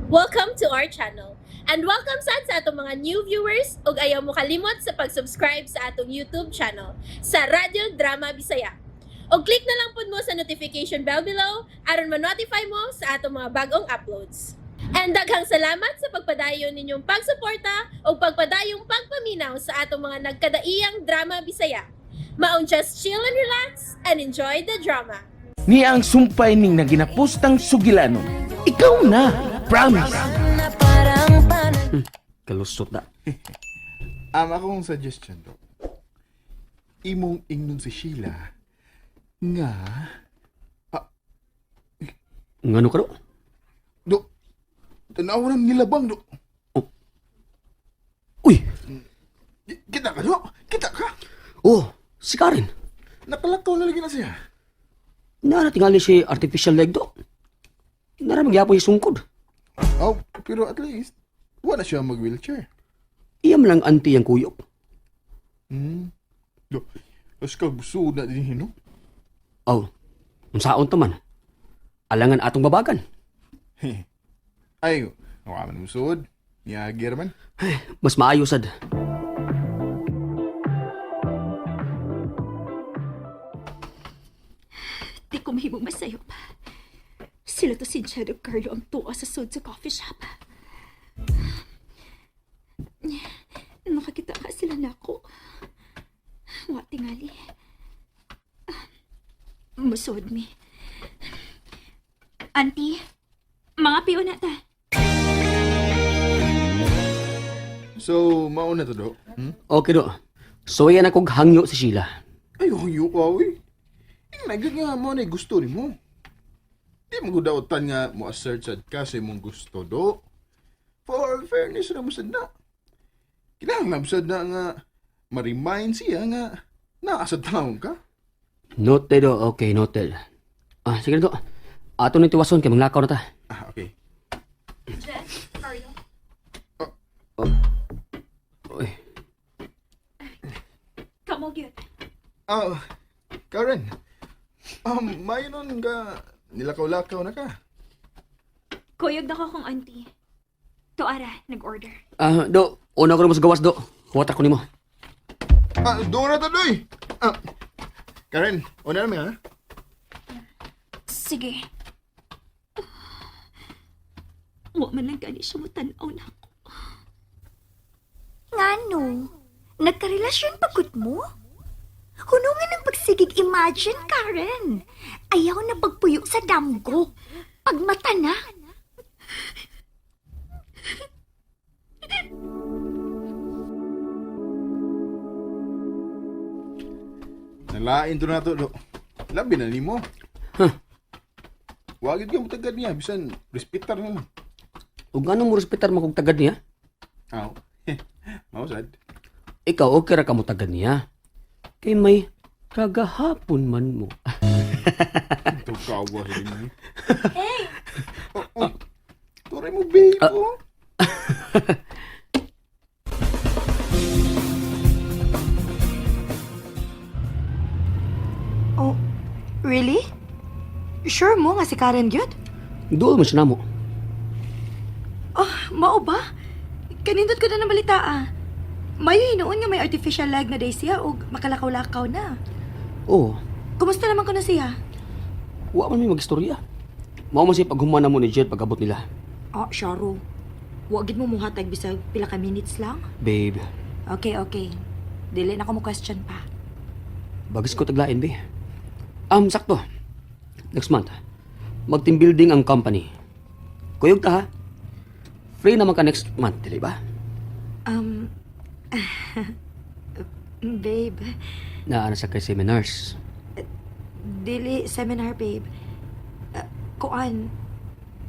Welcome to our channel. And welcome sad sa atong mga new viewers ug ayaw mo kalimot sa pag-subscribe sa atong YouTube channel sa Radyo Drama Bisaya. Og click na lang pud mo sa notification bell below aron ma-notify mo sa atong mga bagong uploads. And daghang salamat sa pagpadayon ninyong pagsuporta ug pagpadayong pagpaminaw sa atong mga nagkadaiyang drama Bisaya. Maong just chill and relax and enjoy the drama. Ni ang sumpay ning naginapustang sugilanon. Ikaw na, promise. Kalusot na. Akong suggestion do. Imong ingnon si Sheila nga Ngano ka do? do tanaw nang nilabang do. Uy! Kita ka do? Kita ka? Oh, si Karen. Nakalakaw na lagi na siya. Nara tingali si artificial leg do. Nara magyapon si sungkod. Oh, pero at least wala siya mag wheelchair. Iya man lang anti ang kuyog. Do. As ka gusto na din hino. Oh, unsaon ta man. Alangan atong babagan. Ay, wa man musod. Niagir man. Mas maayo sad. Di ko mahimong masayop. Sila to si Jed ug Carlo ang tuwa sa sud sa coffee shop. Makakita ka sila nako. Wa tingali. Ah, musod mi. Auntie, mga piyo na ta. So, mauna to do. Hmm? Okay do. So yan akong hangyo si Sheila. Ay, hangyo ka, uy. Ingnan nga mo na gusto ni mo. Di mo gudautan nga mo assert sad ka sa imong gusto do. For all fairness na mo sad na. Kinahanglan sad na nga ma-remind siya nga naa sa taon ka. Noted do. Okay, noted. Ah, sige na do. Ato ni tiwason kay manglakaw na ta. Ah, okay. Jed, Carlo. Uy, Kamo gyud. Ah, Karen. Mayo nun ka nilakaw-lakaw na ka. Kuyog na ko kong auntie. Tuara, nag-order. Ah, do. Una ko na mo sa gawas do. Huwat ako nimo. Ah, doon na to, doy. Ah, Karen, una na mi, ha? Sige. Wa man lang gani siya mo tan-aw na ako. Ngano? Nagkarelasyon pagod mo? Hunungan ng pagsigig imagine, Karen. Ayaw na pagpuyo sa damgo. Pagmata na. Nalain to na to, do. Labi na nimo. Huh. Wagid ka mo tagad niya, bisan respetar na lang. Ug nganong mo respetar mo kog tagad niya? Aw. Mao sad. Ikaw okay ra ka mo tagad niya. Kay may kagahapon man mo. Ito kawa sa inyo. Hey! Oh, oh. Turay mo, babe, oh. Oh, really? Sure mo nga si Karen gyud? Dool man siya namo. Oh, mao ba? Kanindot ko na ng balita ah. Mayo hinuon nga may artificial leg na day siya og makalakaw-lakaw na. Oo, Kumusta naman ko na siya? wa man may magistorya. Mao man siya paghumana mo ni Jed pag-abot nila. Ah, Sharo. Wa gid mo muhatag bisag pila ka minutes lang. Babe, Okay, okay. Dili na ko mo question pa. bagis ko taglain, be. Sakto. Next month, mag-team building ang company. Kuyog ta ha. Free naman ka next month, dili ba? Babe, Naana sa kay seminars. Dili seminar, babe. Kuan,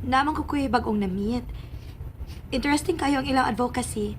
naman ko kuy bagong na-meet. Interesting kayo ang ilang advocacy.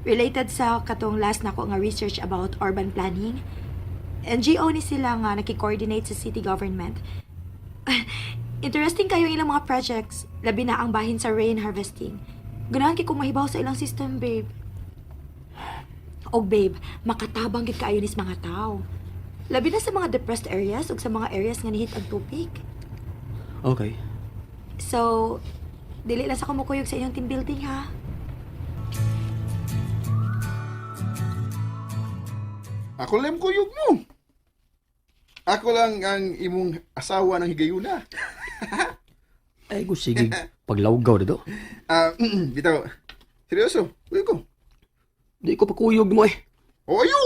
Related sa katong last nako nga research about urban planning. NGO ni sila nga naki-coordinate sa city government. Interesting kayo ang ilang mga projects, labi na ang bahin sa rain harvesting. Ganahan kay kung mahibaw sa ilang system, babe. Og babe, makatabang gid kaayo nis mga tao. Labi na sa mga depressed areas ug sa mga areas nga nihit ang tubig. Okay. So, Dili lang sa kumukuyog sa inyong team building, ha? Ako lang kuyog mo. Ako lang ang imong asawa ng higayuna. Ay, ko sige. Paglawgaw dito. Ah, bitaw. Seryoso, kuyog ko. Di ko pakuyog mo eh. O ayo!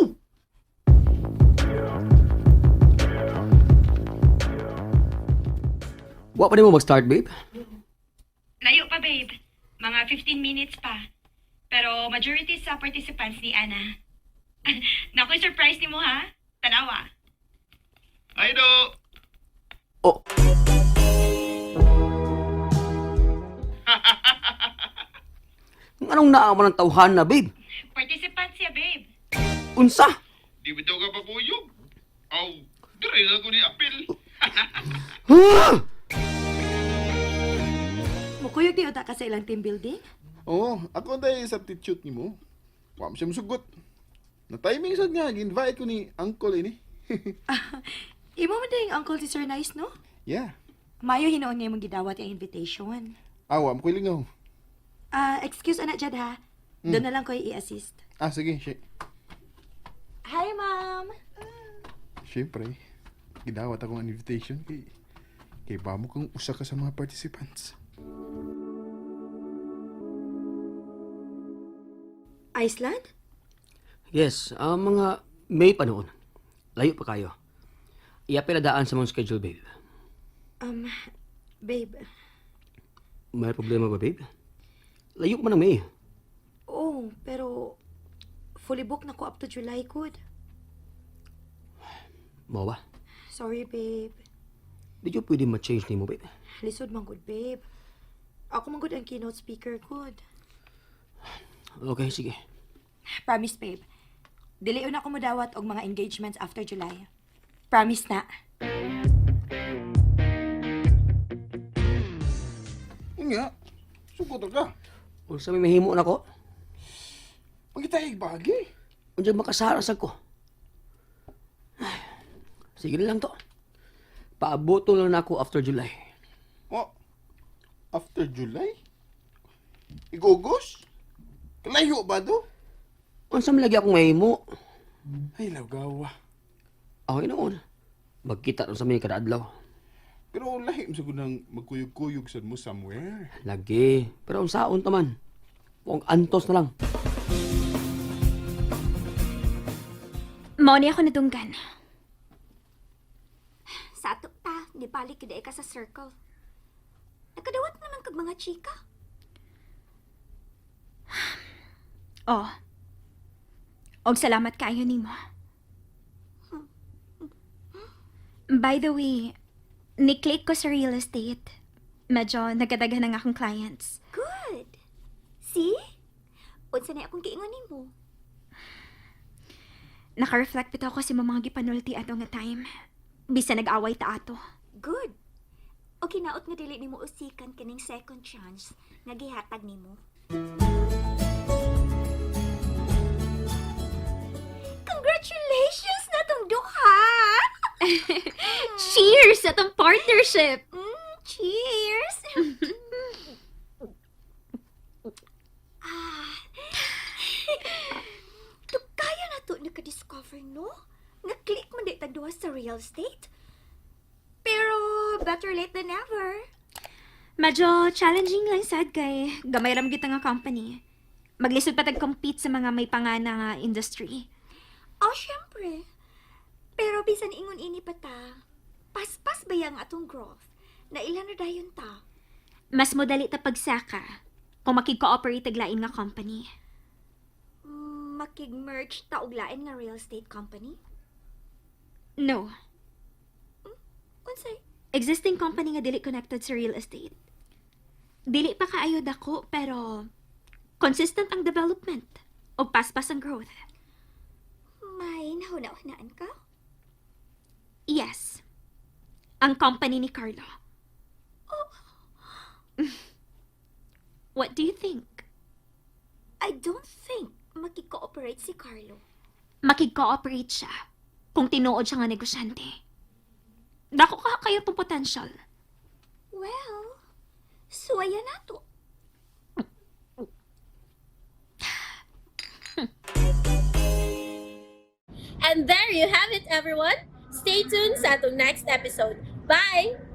Wa pa mo mag-start, babe? Layo pa, babe. Mga 15 minutes pa. Pero majority sa participants ni Ana. Naku, surprise ni mo ha? Tanawa. Ay do! Oh. Anong naaman ng tawhan na, babe? Participants siya, babe. Unsa? Di bitaw ka pakuyog. Aw, dire na ko ni apil. Ah! Mukuyog di uta ka sa ilang team building? Oo, ako tayo substitute ni mo. Wa mo siya musugot. Na timing sad nga, invite ko ni uncle ini. Imo man din uncle si Sir Nice, no? Yeah. Mayo hinuon nga imong gidawat ang invitation. Awa, mo lingaw. Ah, excuse ana Jad ha. Doon na lang ko i-assist. Ah, sige, si Hi, ma'am. Siyempre, gidawat akong invitation kay kay bamo kang usa ka sa mga participants. Iceland? Yes, ang mga May pa noon. Layo pa kayo. Iapil na daan sa mga schedule, babe. Um, babe. May problema ba, babe? Layo pa man ang May. Oh, pero fully booked na ko up to July, good. Mao ba? Sorry, babe. Di ko pwede ma-change ni mo, babe. Lisod man good, babe. Ako man good ang keynote speaker, good. Okay, sige. Promise, babe. Dili na ako modawat og mga engagements after July. Promise na. Unya, sugot ka. Unsa may mahimo na ko? Pagitayig bagi. Unsa makasara sa ko? Ay, sige na lang to. Paaboto lang na ako after July. Oh, after July? Igugos? Kalayo ba do? Unsa man lagi akong mahimo? Ay, lagawa. Okay noon. Magkita ron sa may kada adlaw. Pero lahi mo siguro ng magkuyog-kuyog sad mo somewhere. Lagi. Pero unsaon ta man? Huwag antos na lang. Mao ni ako nadunggan. Sa ato pa, di balik gid ka sa circle. Nakadawat naman kag mga chika. Oh. Og salamat kaayo nimo. By the way, ni-click ko sa real estate. Medyo nagadaghan ang akong clients. Good. See? Unsa na akong giingon nimo? Naka-reflect bitaw ko sa mga gipanulti ato nga time. Bisa nag-away ta ato. Good. O kinaot nga dili nimo usikan kining second chance nga gihatag nimo. Congratulations na tong duha! Cheers sa atong partnership! Cheers! Ah. Kaya na to naka-discover, no? Nga-click man di tag duha sa real estate. Pero better late than never. Medyo challenging lang sad kay gamay ram gyud ta nga company. Maglisod pa tag compete sa mga may pangana nga industry. Oh, syempre. Pero bisan ingon ini pa ta, paspas ba yang atong growth? Na ilan na dayon ta? Mas modali ta pagsaka kung makig-cooperate tag lain nga company. Makig-merge ta og lain nga real estate company? No. Unsay? Existing company nga dili connected sa real estate. Dili pa kaayo dako pero consistent ang development o paspas ang growth. May nahuna-hunaan ka? Yes. Ang company ni Carlo. What do you think? I don't think makig-cooperate si Carlo. Makig-cooperate siya kung tinuod siya nga negosyante. Dako ka kayo tong potential. Well, suwaya na to. And there you have it, everyone. Stay tuned sa atong next episode. Bye!